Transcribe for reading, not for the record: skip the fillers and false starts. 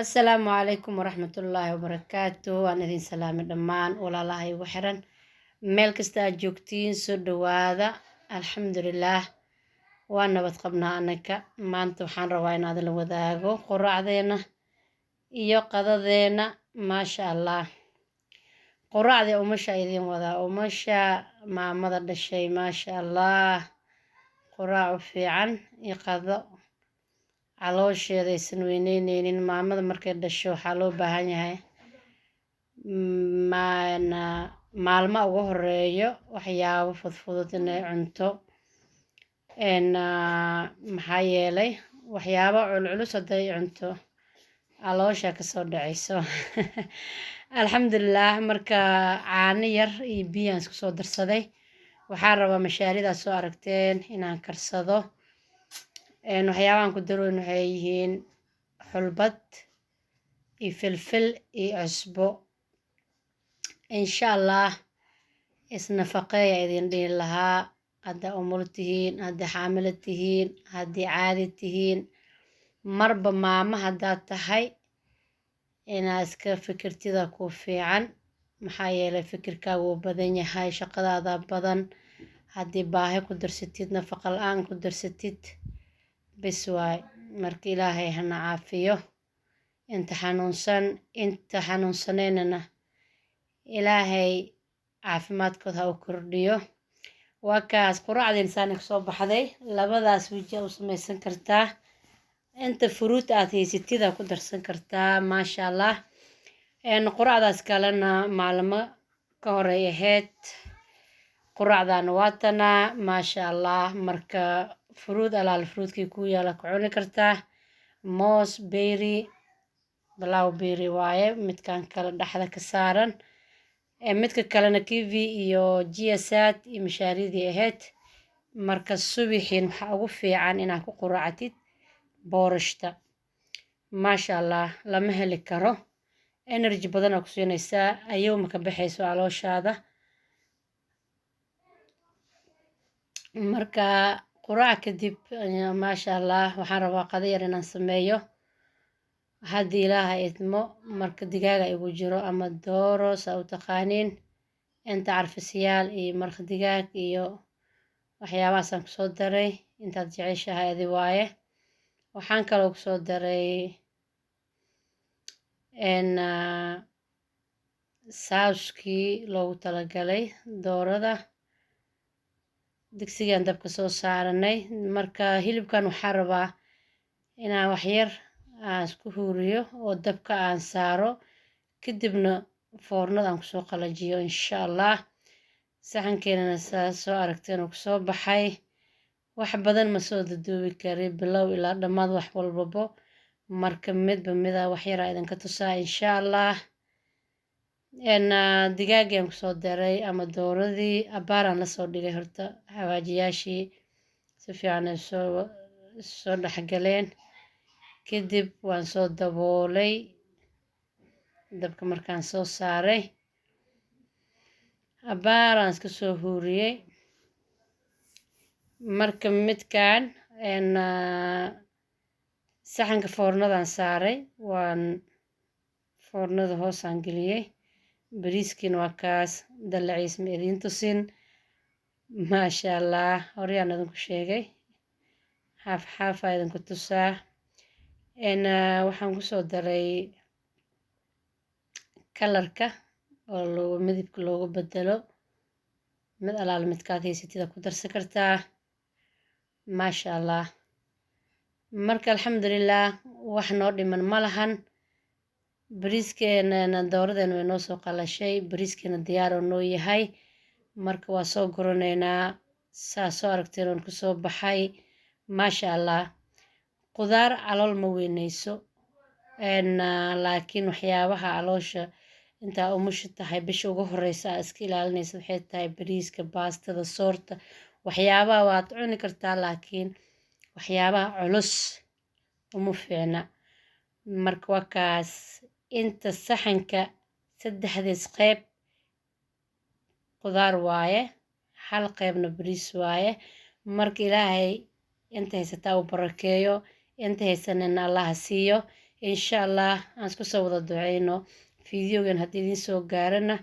Asalaamu calaykum waraxmatullaahi wabarakaatu. Waan idin salaamay dhammaan walaalaha igu xiran meel kasta aad joogtiin. Soo dhawaada. Alxamdulilaah, waa nabad qabnaa anaka. Maanta waxaan rabaa inaad la wadaago quraacdeena iyo qadadeena. Maasha Allah, quraacdii umasha idin wadaa, umasha maamada dhashay. Maasha Allah, quraac u fiican iyo qado caloosheeda aysan weyneyneynin. Maamada markay dhasho waxaa loo baahan yahay maana maalmo ugu horeeyo waxyaabo fudfudud inay cunto, maxaa yeelay waxyaabo culculus hadday cunto caloosha kasoo dhacayso. Alxamdulilaah, marka caano yar iyo biyaan isku soo darsaday. Waxaan rabaa mashaaridaas soo aragteen inaan karsado. Waxyaabahan ku daroyn waxay yihiin xulbad iyo filfil iyo cusbo. Insha Allah, isnafaqeeya idin dhihi lahaa. Haddaa umul tihiin, haddii xaamilo tihiin, haddii caadi tihiin, marba maamo haddaad tahay, inaad iska fikirtida ku fiican, maxaa yeelay fikirkaaga wuu badan yahay, shaqadaada badan. Haddii baahi ku darsatid, nafaqa la-aan ku darsatid, bis waay. Marka Ilaahay hana caafiyo inta xanuunsan, inta xanuunsaneynana Ilaahay caafimaadkood ha u kordhiyo. Waa kaas quraacdiin saani kasoo baxday. Labadaas weji u samaysan kartaa, inta furuut aad haysatida ku darsan kartaa. Maasha Allah, quraacdaas kalena maalmo ka horey ahayd, quraacdana waa tanaa. Maasha Allah, marka furuud alaal furuudkii ku yaala ku cuni kartaa. Moos berry, blueberry waaye midkan kale dhexda ka saaran. Midka kalena kiwi iyo chia seed iyo mashaaridii ahayd. Marka subixiin waxaa ugu fiican inaad ku quraacatid boorashta. Maasha Allah, lama heli karo, energy badan aa ku siinaysaa, ayowma ka baxayso calooshaada. Marka quraac kadib, maasha Allah, waxaan rabaa qado yar inaan sameeyo haddii Ilaaha idmo. Marka digaaga igu jiro ama dooro saa u taqaaniin, inta carfisyaal iyo maraq digaag iyo waxyaabahaasaan kusoo daray. Intaad jeceshahay adi waaye. Waxaan kaloo kusoo daray sauskii loogu talagalay doorada. Digsigaan dabka soo saaranay. Marka hilibkan waxaa rabaa inaan waxyar aan isku huuriyo oo dabka aan saaro, kadibna foornada aan kusoo qalajiyo, insha Allah. Saxankeenana saa soo aragteen oo kusoo baxay. Wax badan ma soo duduubi kari bilow ilaa dhammaad wax walbabo. Marka midba mida wax yaraa idinka tusaa, insha Allah. Digaagiaan kusoo daray ama dooradii abaaraan lasoo dhigay. Horta xawaajiyaashii si fiican ay soo dhexgaleen. Kadib waan soo daboolay dabka. Markaan soo saaray, abaaraan iska soo huuriyey. Marka midkan saxanka foornadan saaray, waan foornada hoosaan geliyey. Bariiskiina waa kaas, dalaciis ma idiin tusin. Maasha Allah, horeyaan idinku sheegay, xaaf xaafaa idinku tusaa. Waxaan kusoo daray colorka oo loogu midabka loogu bedelo. Mid alaal midkaad haysatida ku darsan kartaa. Maasha Allah, marka alxamdulilah, wax noo dhiman ma lahan. Bariiskeenana dooradeena way noo soo qalashay, bariiskeena diyaar oo noo yahay. Marka waa soo guranaynaa. Saa soo aragteen oon kusoo baxay. Maasha Allah, qudaar calool ma weyneyso, laakiin waxyaabaha caloosha intaa umusha tahay bisha ugu horeysa aa iska ilaalinaysa waxay tahay bariiska, baastada, soorta. Waxyaabaha waad cuni kartaa, laakiin waxyaabaha culus uma fiicna. Marka waa kaas, inta saxanka saddexdiis qeyb qudaar waaye, hal qeybna bariis waaye. Marka Ilaahay inta haysataa uu barakeeyo, inta haysanina Allaha siiyo. Insha Allah aan isku soo wada duceyno. Videogan haddii idiin soo gaarana